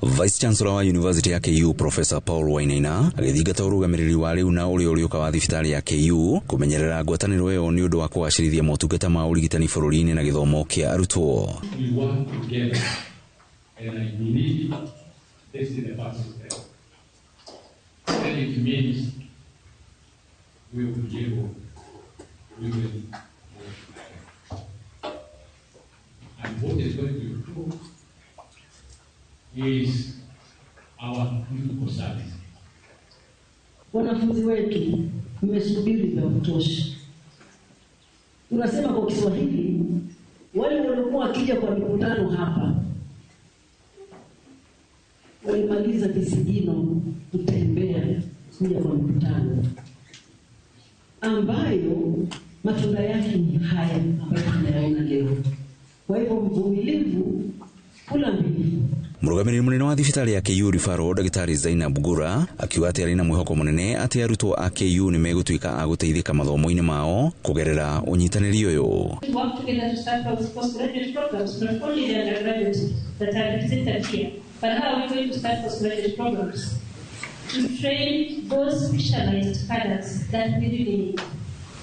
S9: Vice Chancellor wa University ya KU Professor Paul Wainaina agĩthingata ũrũgamĩrĩri wa rĩu na ũrĩa ũrĩũka wa thibitarĩ ya KU kũmenyerera ngwatanĩro ĩyo nĩ ũndũ wa kũgacĩrithia motungata ma ũrigitani bũrũri-inĩ na gĩthomo kĩa arutwo.
S13: We work together, and I believe this is the first step. And it means we will be able, we will work together. And what is going to improve is our clinical service.
S17: Wanafunzi wetu mmesubiri vya kutosha. Tunasema kwa Kiswahili, wale waliokuwa wakija kwa mikutano hapa walimaliza visigino kutembea kuja kwa mikutano ambayo matunda yake ni haya ambayo tunayaona leo. Kwa hivyo mvumilivu kula mbivu.
S9: Mũrũgamĩrĩri mũnene wa thibitarĩ ya KU Referral Ndagĩtarĩ Zainab Gura akiuga atĩ arĩ na mwĩhoko mũnene atĩ arutwo a KU nĩ megũtuĩka a gũteithĩka mathomo-inĩ mao kũgerera ũnyitanĩri ũyũ.
S20: We work together to start those postgraduate programs, not only the undergraduates that are represented here, but how are we going to start postgraduate programs to train those specialized cadres that we really need.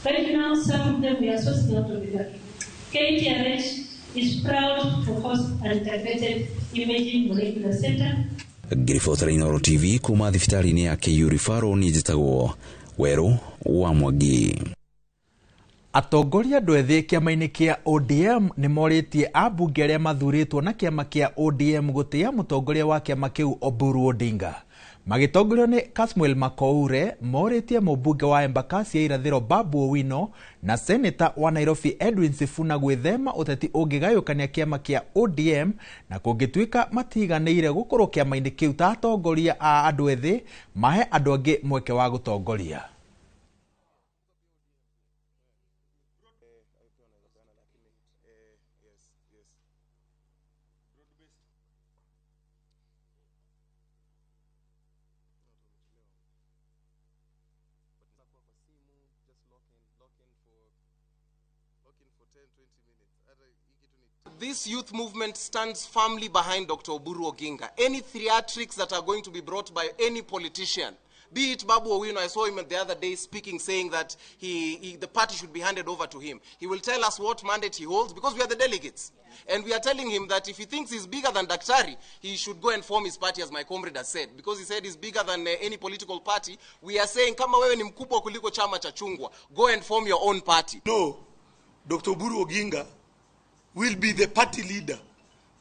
S20: Right now, some of them we are sourcing out of the country. KTRH is proud to host an integrated imaging molecular center.
S9: Ngĩribotera Inooro TV kuma thibitarĩ-inĩ ya KU Referral niĩ njĩtagwo Werũ wa Mwangi.
S1: Atongoria andũ ethĩ kĩama-inĩ kĩa ODM nĩ morĩtie ambunge arĩa mathurĩtwo na kĩama kĩa ODM gũtĩĩa mũtongoria wa kĩama kĩu Oburu Odinga. Magĩtongorio nĩ Kasmuel Makoure, morĩtie mũmbunge wa Embakasi ya Irathĩro Babu Owino na seneta wa Nairobi Edwin Sifuna gwĩthema ũteti ũngĩgayũkania kĩama kĩa ODM na kũngĩtuĩka matiganĩire gũkorwo kĩama-inĩ kĩu ta atongoria a andũ ethĩ mahe andũ angĩ mweke wa gũtongoria.
S21: This youth movement stands firmly behind Dr. Oburu Oginga. Any theatrics that are going to be brought by any politician, be it Babu Owino, I saw him the other day speaking, saying that the party should be handed over to him. He will tell us what mandate he holds because we are the delegates. And we are telling him that if he thinks he's bigger than Daktari, he should go and form his party, as my comrade has said. Because he said he's bigger than any political party. We are saying, kama wewe ni mkubwa kuliko chama cha chungwa, go and form your own party.
S22: No, Dr. Oburu Oginga will be the party leader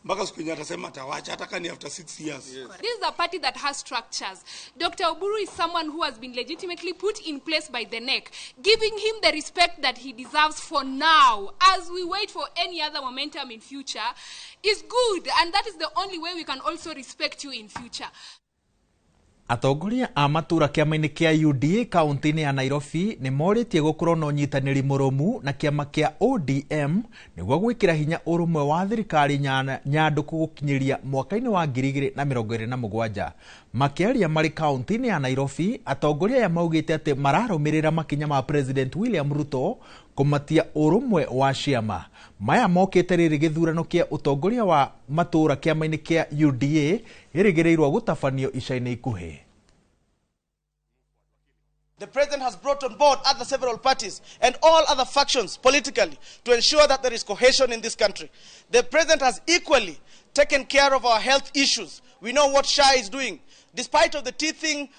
S3: Mpaka siku yenye atasema atawacha hata kama ni after 6 years.
S4: Yes. This is a party that has structures. Dr. Oburu is someone who has been legitimately put in place by the neck, giving him the respect that he deserves for now, as we wait for any other momentum in future, is good. And that is the only way we can also respect you in future.
S1: Atongoria a matura kĩama-inĩ kĩa UDA kaunti-inĩ ya Nairobi nĩ morĩtie gũkorwo na ũnyitanĩri mũrũmu na kĩama kĩa ODM nĩguo gwĩkĩra hinya ũrũmwe wa thirikari nyandũku gũkinyĩria mwaka-inĩ wa 2027. Makĩaria marĩ kaunti-inĩ ya Nairobi, atongoria aya maugĩte atĩ mararũmĩrĩra makinya ma President William Ruto kũmatia ũrũmwe wa ciama. Maya mokĩte rĩrĩ gĩthurano kĩa ũtongoria wa matũra kĩama-inĩ kĩa UDA ĩrĩgĩrĩirwo gũtabanio ica-inĩ ikuhĩ.
S22: The president has brought on board other several parties and all other factions politically to ensure that there is cohesion in this country. The president has equally taken care of our health issues. We know what SHA is doing. Despite of the teething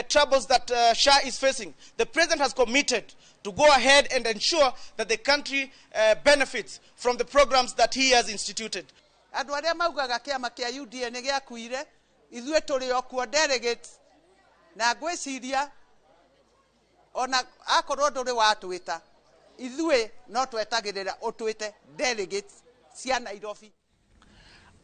S22: troubles that SHA is facing, the president has committed to go ahead and ensure that the country benefits from the programs that he has instituted.
S23: Andũ arĩa maugaga kĩama kĩa UDA nĩ gĩakuire, ithuĩ tũrĩ o kuo delegates, na ngwĩciria ona akorwo ndũrĩ watwĩta, ithuĩ no twetagĩrĩra ũtwĩte delegates cia Nairobi.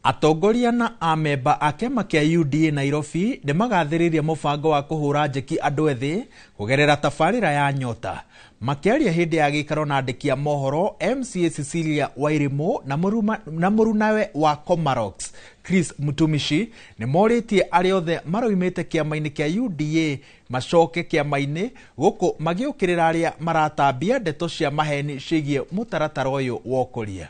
S1: Atongoria na amemba a kĩama kĩa UDA Nairobi nĩ magathĩrĩria mũbango wa kũhũra njeki andũ ethĩ kũgerera tabarĩra ya Nyota. Makĩaria hĩndĩ ya gĩikaro na andĩki a mohoro, MCA Cecilia Wairimu na mũrunawe wa Comarox Chris Mutumishi nĩ morĩtie arĩa othe maroimĩte kĩama-inĩ kĩa UDA macoke kĩama-inĩ gũkũ magĩũkĩrĩra arĩa maratambia ndeto cia maheni ciĩgiĩ mũtaratara ũyũ wa ũkũria.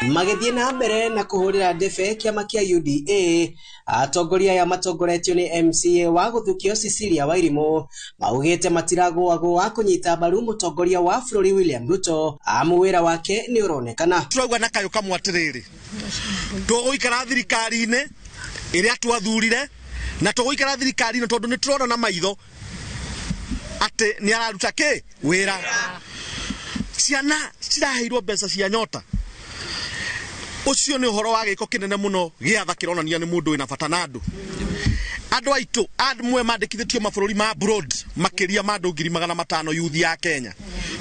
S24: Magĩthiĩ na mbere na kũhũrĩra ndebe kĩama kĩa UDA, atongoria aya matongoretio nĩ MCA wa gũthukio Cecilia Wairimu maugĩte matiragũagũa kũnyita mbaru mũtongoria wa bũrũri William Ruto amu wĩra wake nĩ ũronekana.
S3: Turauga na kayũ kamwe atĩrĩrĩ, tũgũikara thirikari-inĩ ĩrĩa twathurire na tũgũikara thirikari-inĩ tondũ nĩ tũrona na maitho atĩ nĩ araruta kĩ wĩra. Ciana ciraheirwo mbeca cia Nyota. Ucio nĩ ũhoro wa gĩko kĩnene mũno gĩatha kĩronania nĩ mũndũ wĩna bata na andũ. Andũ aitũ amwe mandĩkithĩtio mabũrũri ma abroad makĩria ma andũ 500,000 youth ya Kenya.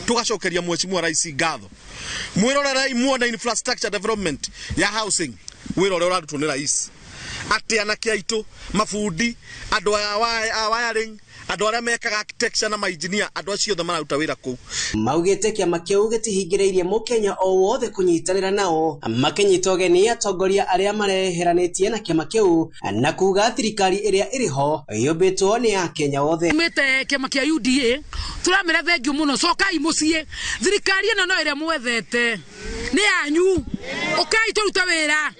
S3: Tũgacokeria mheshimiwa rais ngatho. Mwĩrorerei muone infrastructure development ya housing wĩra ũrĩa ũrarutwo nĩ rais. Atĩ anake aitũ mabundi, andũ a wiring, andũ arĩa mekaga architecture na mainjinia, andũ acio othe mararuta wĩra kũu.
S24: Maugĩte kĩama kĩu gĩtihingĩrĩirie mũkenya o wothe kũnyitanĩra nao, makĩnyita ũgeni atongoria arĩa mareheranĩtie na kĩama kĩu na kuga thirikari ĩrĩa ĩrĩ ho yũmbĩtwo nĩ akenya othe.
S26: Mĩte kĩama kĩa UDA tũramĩra thengiũ mũno, cokai mũciĩ, thirikari ĩno no ĩrĩa mwethete nĩ yanyu, ũkai tũrute wĩra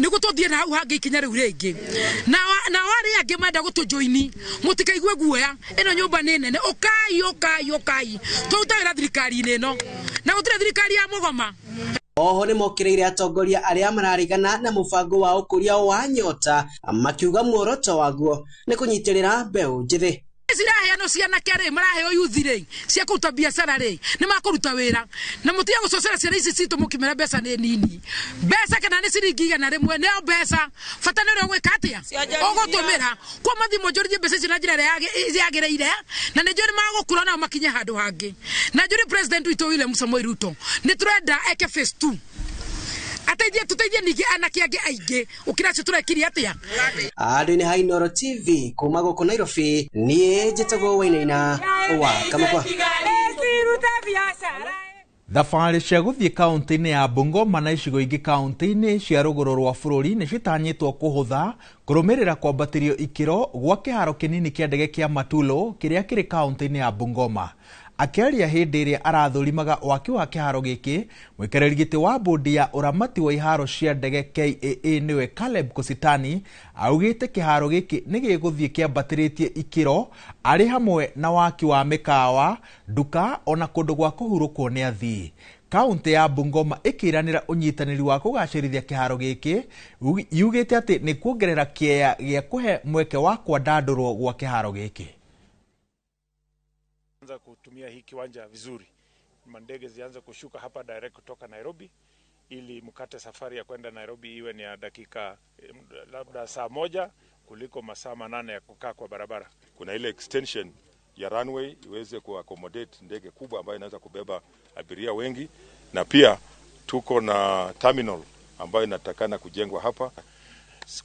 S26: nĩguo tũthiĩ na hau hangĩ ikinya rĩu rĩngĩ. Nao arĩa angĩ menda gũtũjoini mũtikaigue guoya, ĩno nyũmba nĩ nene, ũkai ũkai ũkai tũrute wĩra thirikari-inĩ ĩno na gũtirĩ thirikari ya mũgoma.
S24: Oho nĩ mokĩrĩire atongoria arĩa mararigana na mũbango wa ũkũria wa Nyota makiuga muoroto waguo nĩ kũnyitĩrĩra mbeũ njĩthĩ.
S26: Ciraheanwo cianake rĩ, maraheo yuthi rĩ cia kũruta biacara rĩ, nĩ makũruta wĩra na mũtige gũcocera ciana ici citũ mũkĩmera mbeca nĩ nini. Mbeca kana nĩ ciringi 100 nĩyo mbeca, bata nĩ ũrĩa ũgwĩka atĩa ũgũtũmĩra. Kwa mathiĩ monjorithie mbeca icio na njĩra ĩrĩa yagĩrĩire, na nĩ njũĩ nĩ magũkũra nao makinye handũ hangĩ. Na njũĩ president witũ William Samoei Ruto nĩ tũrenda eke phase 2 ateithie tũteithie ningĩ anake angĩ aingĩ ũkĩra acio tũrekirie atĩa.
S24: Andũ-inĩ ha Inooro TV kuma gũkũ Nairobi, niĩ njĩtagwo Wainaina wa Kamakwa.
S1: Thabarĩ cia gũthiĩ kaunti-inĩ ya Bungoma na icigo ingĩ kaunti-inĩ cia rũgũrũ rwa bũrũri nĩ citanyĩtwo kũhũtha kũrũmĩrĩra kwambatĩrio ikĩro gwa kĩharo kĩnini kĩa ndege kĩa Matulo kĩrĩa kĩrĩ kaunti-inĩ ya Bungoma. Akĩaria hĩndĩ ĩrĩa arathũrimaga waki wa kĩharo gĩkĩ, mũikarĩri gĩtĩ wa bodi ya ũramati wa iharo cia ndege KAA nĩwe Caleb Kositani augĩte kĩharo gĩkĩ nĩ gĩgũthiĩ kĩambatĩrĩtie ikĩro arĩ hamwe na waki wa mĩkawa, nduka ona kũndũ gwa kũhurũkwo nĩ athii. Kaunti ya Bungoma ĩkĩranĩra ũnyitanĩri wa kũgacĩrithia kĩharo gĩkĩ yugĩte atĩ nĩ kuongerera kĩea gĩa kũhe mweke wa kwandandũrwo gwa kĩharo gĩkĩ.
S27: Anza kutumia hii kiwanja vizuri, mandege zianze kushuka hapa direct kutoka Nairobi
S2: ili mkate safari ya kwenda Nairobi iwe ni ya dakika labda saa moja kuliko masaa 8 ya kukaa kwa barabara.
S6: Kuna ile extension ya runway iweze kuaccommodate ndege kubwa ambayo inaweza kubeba abiria wengi, na pia tuko na terminal ambayo inatakana kujengwa hapa.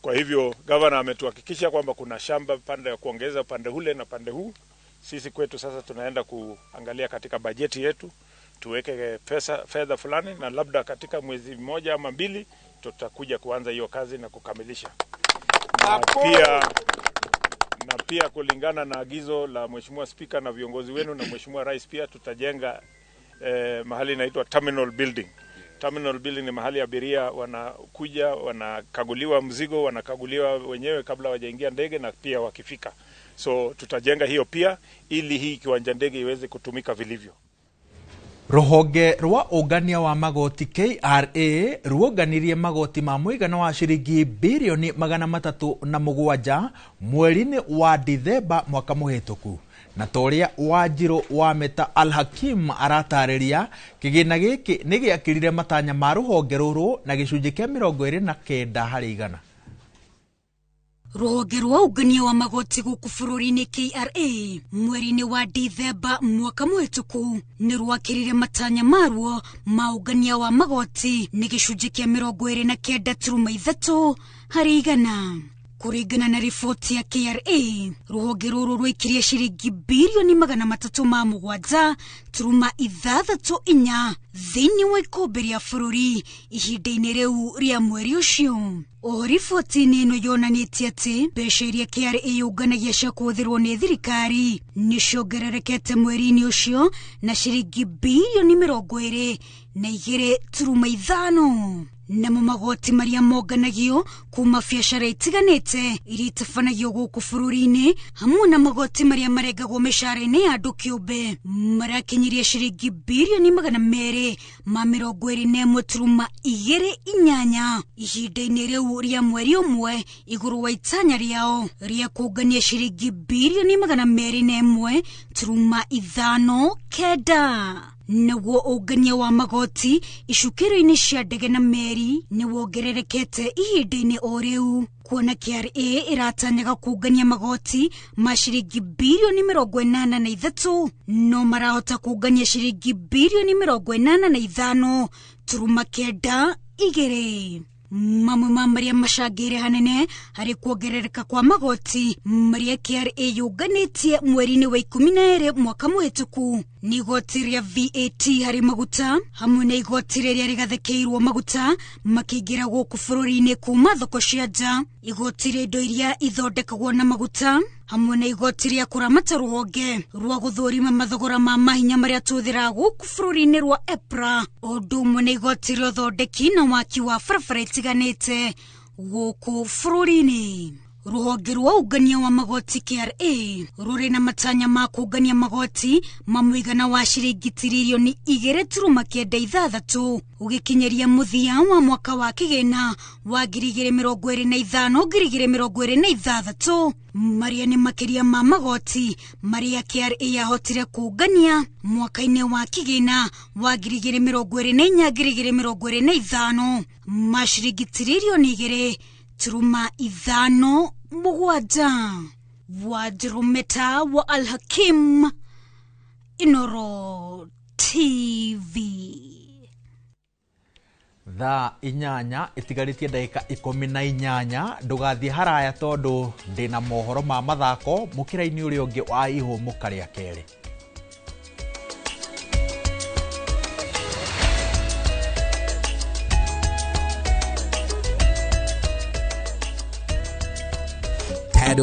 S2: Kwa hivyo gavana ametuhakikisha kwamba kuna shamba pande ya kuongeza pande ule na pande huu. Sisi kwetu sasa tunaenda kuangalia katika bajeti yetu tuweke pesa fedha fulani, na labda katika mwezi mmoja ama mbili tutakuja kuanza hiyo kazi na kukamilisha. Na pia kulingana na agizo la Mheshimiwa Spika na viongozi wenu na Mheshimiwa Rais, pia tutajenga mahali inaitwa terminal building. Terminal building ni mahali abiria wanakuja, wanakaguliwa mzigo, wanakaguliwa wenyewe kabla hawajaingia ndege na pia wakifika. So tutajenga hiyo pia ili hii kiwanja ndege iweze kutumika vilivyo.
S1: Ruhonge rwa ũngania wa magoti KRA ruonganirie magoti ma mũigana wa ciringi birioni 307 mweri-inĩ wa Dithemba mwaka mũhĩtũku. Na toria Wanjiru wa Meta Al-Hakim aratarĩria kĩgĩna gĩkĩ nĩ gĩakĩrire matanya ma rũhonge rũrũ na gĩcunjĩ kĩa 29 harĩ igana.
S7: Ruhonge rwa ũngania wa magoti gũkũ bũrũri-inĩ KRA mweri-inĩ wa Dithemba mwaka mũhĩtũku nĩ rwakĩrire matanya marwo ma ũngania wa magoti nĩ gĩcunjĩ kĩa 29.3 harĩ igana. Kũringana na riboti ya KRA, ruhonge rũrũ rwaikirie ciringi birioni 307.64 thĩinĩ wa ikũmbĩ rĩa bũrũri ihinda-inĩ rĩu rĩa mweri ũcio. Oho riboti-inĩ ĩno yonanĩtie atĩ mbeca iria KRA yũnganagia cia kũhũthĩrwo nĩ thirikari nĩ ciongererekete mweri-inĩ ũcio na ciringi birioni 22.5. Namo magoti maria monganagio kuma biacara itiganĩte iria itabanagio gũkũ bũrũri-inĩ hamwe na magoti maria marengagwo mĩcara-inĩ ya andũ kĩũmbe marakinyirie ciringi birioni 221.28 ihinda-inĩ rĩu rĩa mweri ũmwe igũrũ wa itanya rĩao rĩa kũngania ciringi birioni 201.59. Naguo ũngania wa magoti icukĩro-inĩ cia ndege na meri nĩ wongererekete ihinda-inĩ o rĩu kuona KRA ĩratanyaga kũngania magoti ma ciringi birioni 83 no marahota kũngania ciringi birioni 85.92. Mamwe ma marĩa macangĩire hanene harĩ kuongerereka kwa magoti marĩa KRA yũnganĩtie mweri-inĩ wa 12 mwaka mũhĩtũku nĩ igoti rĩa VAT harĩ maguta hamwe na igoti rĩrĩa rĩgathĩkĩirwo maguta makĩingĩra gũkũ bũrũri-inĩ kuma thoko cia nja, igoti rĩa indo iria ithondekagwo na maguta hamwe na igoti rĩa kũramata rũhonge rwa gũthũrima mathogora ma mahinya marĩa tũhũthĩraga gũkũ bũrũri-inĩ rwa EPRA, ũndũ ũmwe na igoti rĩa ũthondeki na waki wa barabara itiganĩte gũkũ bũrũri-inĩ. Ruhonge rwa ũngania wa magoti KRA rũrĩ na matanya ma kũngania magoti ma mũigana wa ciringi tiririoni 2.96 ũgĩkinyĩria mũthia wa mwaka wa kĩgĩna wa 2025 2026 marĩa nĩ makĩria ma magoti marĩa KRA yahotire kũngania mwaka-inĩ wa kĩgĩna wa 2024 2025 ma ciringi tiririoni 2.57. Wanjiru Meta wa Al-Hakim, Inoro TV.
S1: Thaa 8 itigarĩtie ndagĩka 18 ndũgathiĩ haraya tondũ ndĩna mohoro ma mathako mũkĩra-inĩ ũrĩa ũngĩ wa ihũmũka rĩa kerĩ.